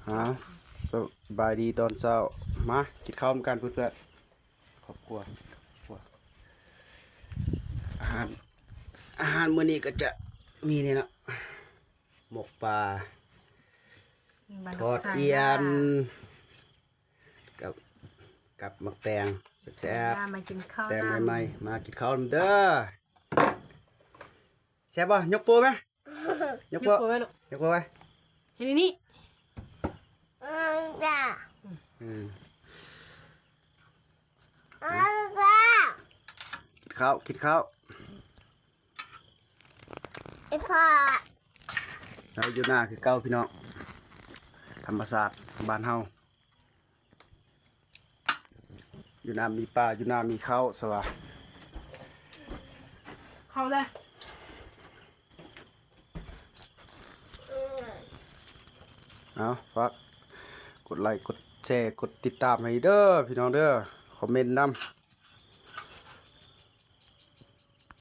ອ່າ ສະບາຍດີຕອນເຊົ້າ ມາກິນເຂົ້ານຳກັນເພື່ອນໆ ຄອບຄົວ ຄອບຄົວ ອາຫານ ອາຫານມື້ນີ້ກໍຈະມີນີ້ເນາະ ໝົກປາ ທອດອຽນ ກັບ ກັບໝາກແຕງແຊບໆ ມາກິນເຂົ້າ ແຕງໃໝ່ໆ ມາກິນເຂົ້ານຳເດີ. ແຊບບໍ່? ຍົກໂປ້ໄໝ? ຍົກໂປ້ ຍົກໂປ້ໄວ້ລູກ ຍົກໂປ້ໄວ້ ເຮັດນີ້ ອືມ ກິນເຂົ້າ ກິນເຂົ້າ ເຮົາຢູ່ນາຄືເກົ່າພີ່ນ້ອງ ທຳມະຊາດບ້ານເຮົາ. ຢູ່ນາມີປາ ຢູ່ນາມີເຂົ້າ ສະຫວາ ເຂົ້າແລ້ວ ເອົາ ຝາກກົດໄລ ກົດແຊ ກົດຕິດຕາມໃຫ້ເດີພີ່ນ້ອງເດີ ຄອມເມັນນຳ